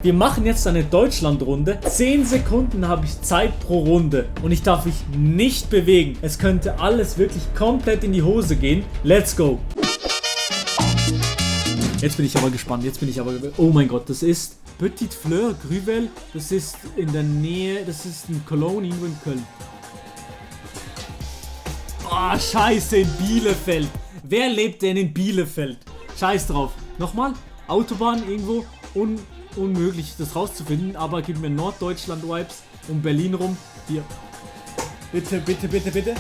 Wir machen jetzt eine Deutschland-Runde. 10 Sekunden habe ich Zeit pro Runde. Und ich darf mich nicht bewegen. Es könnte alles wirklich komplett in die Hose gehen. Let's go. Jetzt bin ich aber gespannt. Oh mein Gott, das ist Petit Fleur, Grüvel. Das ist in der Nähe. Das ist in Cologne, irgendwo in Köln. Oh, scheiße, in Bielefeld. Wer lebt denn in Bielefeld? Scheiß drauf. Nochmal. Autobahn irgendwo. Unmöglich, das rauszufinden, aber gib mir Norddeutschland-Vibes um Berlin rum. Hier. Bitte, bitte, bitte, bitte.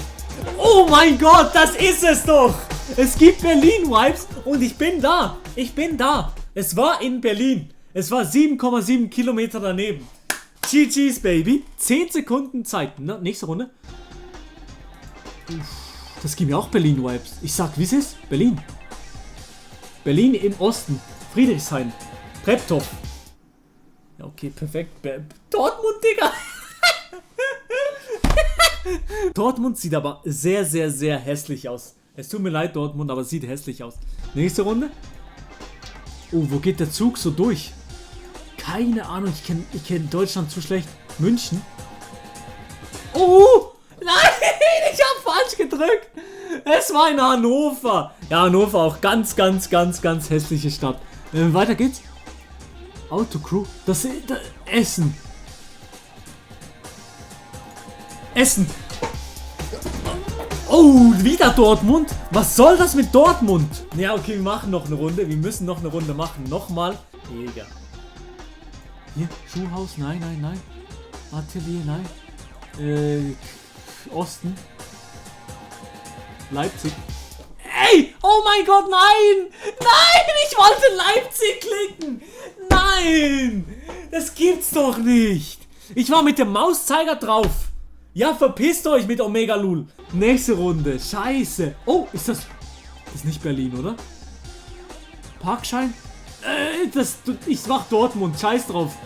Oh mein Gott, das ist es doch! Es gibt Berlin-Vibes und ich bin da. Ich bin da. Es war in Berlin. Es war 7,7 Kilometer daneben. GG's, Baby. 10 Sekunden Zeit. Nächste Runde. Das gibt mir auch Berlin-Vibes. Ich sag, wie es ist. Berlin. Berlin im Osten. Friedrichshain. Treptow. Ja, okay, perfekt. Dortmund, Digga. Dortmund sieht aber sehr, sehr, sehr hässlich aus. Es tut mir leid, Dortmund, aber es sieht hässlich aus. Nächste Runde. Oh, wo geht der Zug so durch? Keine Ahnung, ich kenn Deutschland zu schlecht. München. Oh, nein, ich hab falsch gedrückt. Es war in Hannover. Ja, Hannover auch ganz, ganz, ganz, ganz hässliche Stadt. Weiter geht's. Autocrew. Essen. Essen. Oh, wieder Dortmund? Was soll das mit Dortmund? Ja, okay, wir machen noch eine Runde. Wir müssen noch eine Runde machen. Nochmal. Digga. Hier, Schuhhaus. Nein, nein, nein. Atelier, nein. Osten. Leipzig. Ey! Oh mein Gott, nein! Nein! Ich wollte Leipzig klicken! Nein! Das gibt's doch nicht! Ich war mit dem Mauszeiger drauf! Ja, verpisst euch mit Omega Lul! Nächste Runde. Scheiße! Oh, ist das... Das ist nicht Berlin, oder? Parkschein? Ich mach Dortmund. Scheiß drauf.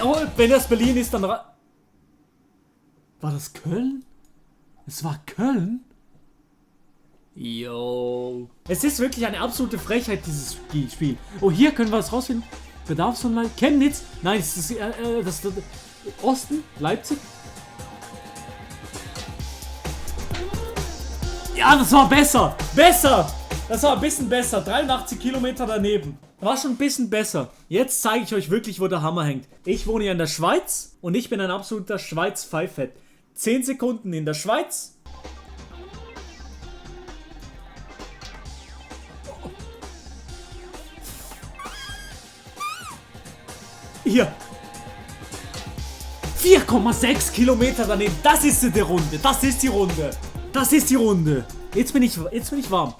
Oh, wenn das Berlin ist, dann... War das Köln? Es war Köln? Yo. Es ist wirklich eine absolute Frechheit, dieses Spiel. Oh, hier können wir es rausfinden. Bedarfsonline. Chemnitz. Nein, das ist Osten. Leipzig. Ja, das war besser. Besser. Das war ein bisschen besser. 83 Kilometer daneben. War schon ein bisschen besser. Jetzt zeige ich euch wirklich, wo der Hammer hängt. Ich wohne hier in der Schweiz und ich bin ein absoluter Schweiz-Pfeifett. 10 Sekunden in der Schweiz. Hier. 4,6 Kilometer daneben. Das ist die Runde. Das ist die Runde. Das ist die Runde. Jetzt bin ich warm.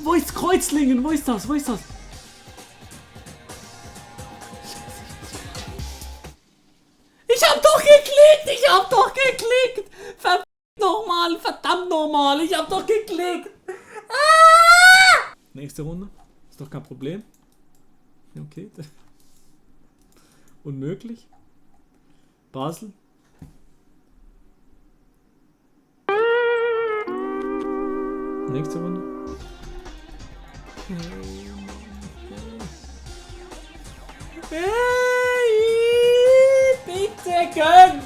Wo ist Kreuzlingen? Wo ist das? Wo ist das? Ich hab doch geklickt. Ich hab doch geklickt. Verdammt nochmal. Verdammt nochmal. Ich hab doch geklickt. Ah! Nächste Runde. Ist doch kein Problem. Okay. Unmöglich. Basel. Nächste Runde. Hey, bitte gönn!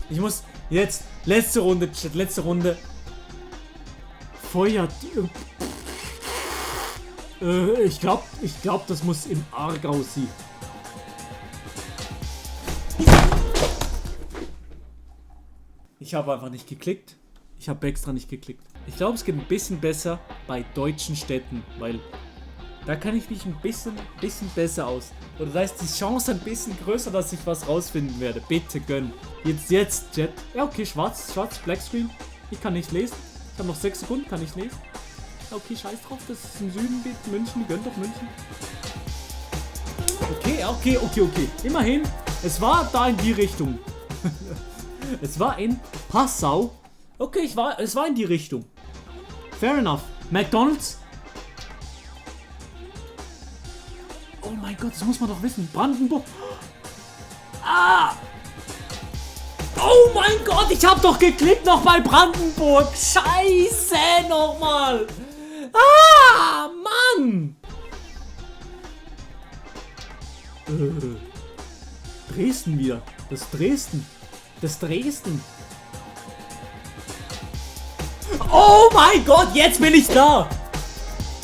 Ich muss jetzt letzte Runde, Chat, letzte Runde. Feuer. Ich glaub, das muss im Aargau sein. Ich habe einfach nicht geklickt. Ich habe extra nicht geklickt. Ich glaube, es geht ein bisschen besser bei deutschen Städten, weil da kann ich mich ein bisschen besser aus. Oder da ist die Chance ein bisschen größer, dass ich was rausfinden werde. Bitte gönn. Jetzt, Chat. Ja, okay, schwarz, Blackscreen. Ich kann nicht lesen. Ich habe noch 6 Sekunden, kann ich lesen. Ja, okay, scheiß drauf, das ist im Süden, München, gönnt doch München. Okay. Immerhin, es war da in die Richtung. Es war in Passau. Okay, es war in die Richtung. Fair enough. McDonald's. Oh mein Gott, das muss man doch wissen. Brandenburg. Ah! Oh mein mein Gott, ich hab doch geklickt noch bei Brandenburg. Scheiße, nochmal. Ah, Mann. Dresden wieder. Das Dresden. Das Dresden. Oh mein Gott, jetzt bin ich da.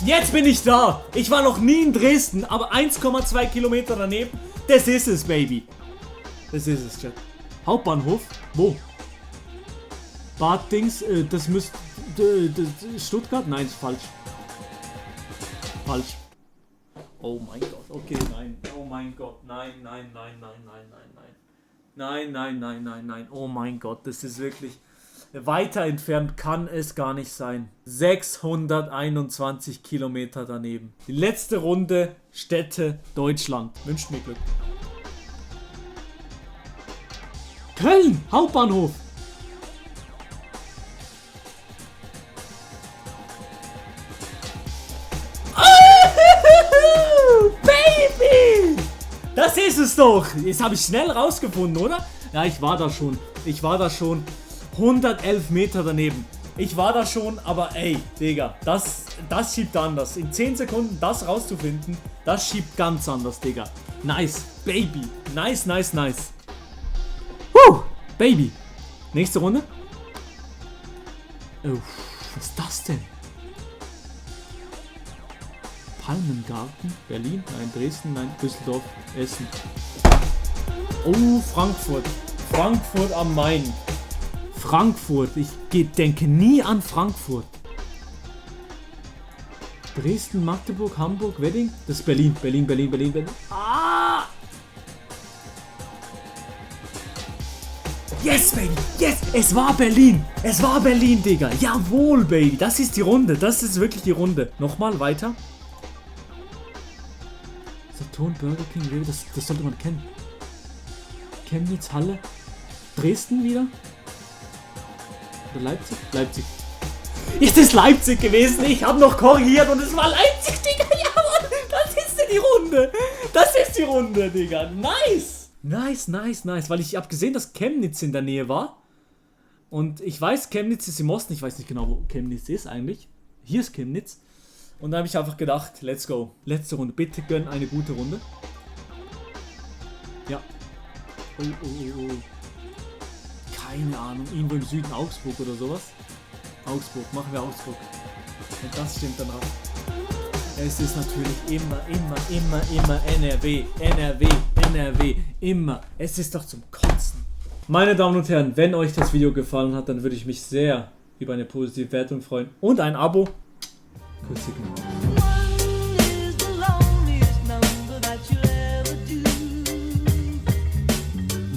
Jetzt bin ich da. Ich war noch nie in Dresden, aber 1,2 Kilometer daneben. Das ist es, Baby. Das ist es, Chat. Hauptbahnhof? Wo? Bad Dings, das müsste... Stuttgart? Nein, ist falsch. Falsch. Oh mein Gott, okay, nein. Oh mein Gott, nein, nein, nein, nein, nein, nein, nein. Nein, nein, nein, nein, nein. Oh mein Gott, das ist wirklich... Weiter entfernt kann es gar nicht sein. 621 Kilometer daneben. Die letzte Runde, Städte, Deutschland. Wünscht mir Glück. Köln, Hauptbahnhof. Baby! Das ist es doch. Jetzt habe ich schnell rausgefunden, oder? Ja, ich war da schon. 111 Meter daneben. Ich war da schon, aber ey, Digga, das schiebt anders. In 10 Sekunden das rauszufinden, das schiebt ganz anders, Digga. Nice, Baby. Nice, nice, nice. Baby. Nächste Runde. Oh, was ist das denn? Palmengarten, Berlin, nein, Dresden, nein, Düsseldorf, Essen. Oh, Frankfurt. Frankfurt am Main. Frankfurt, ich denke nie an Frankfurt. Dresden, Magdeburg, Hamburg, Wedding, das ist Berlin, Berlin. Ah! Yes, Baby, yes, es war Berlin, Digga, jawohl, Baby, das ist die Runde, das ist wirklich die Runde. Nochmal weiter. Saturn, Burger King, Rewe, das sollte man kennen. Chemnitz, Halle, Dresden wieder. Oder Leipzig? Leipzig. Ist es Leipzig gewesen? Ich habe noch korrigiert und es war Leipzig, Digga. Jawohl, das ist die Runde. Das ist die Runde, Digga. Nice. Nice. Weil ich habe gesehen, dass Chemnitz in der Nähe war. Und ich weiß, Chemnitz ist im Osten. Ich weiß nicht genau, wo Chemnitz ist eigentlich. Hier ist Chemnitz. Und da habe ich einfach gedacht, let's go. Letzte Runde. Bitte gönn eine gute Runde. Ja. Oh. Keine Ahnung, irgendwo im Süden Augsburg oder sowas. Augsburg, machen wir Augsburg. Wenn das stimmt, dann auch. Es ist natürlich immer NRW, immer. Es ist doch zum Kotzen. Meine Damen und Herren, wenn euch das Video gefallen hat, dann würde ich mich sehr über eine positive Wertung freuen und ein Abo. Küsschen.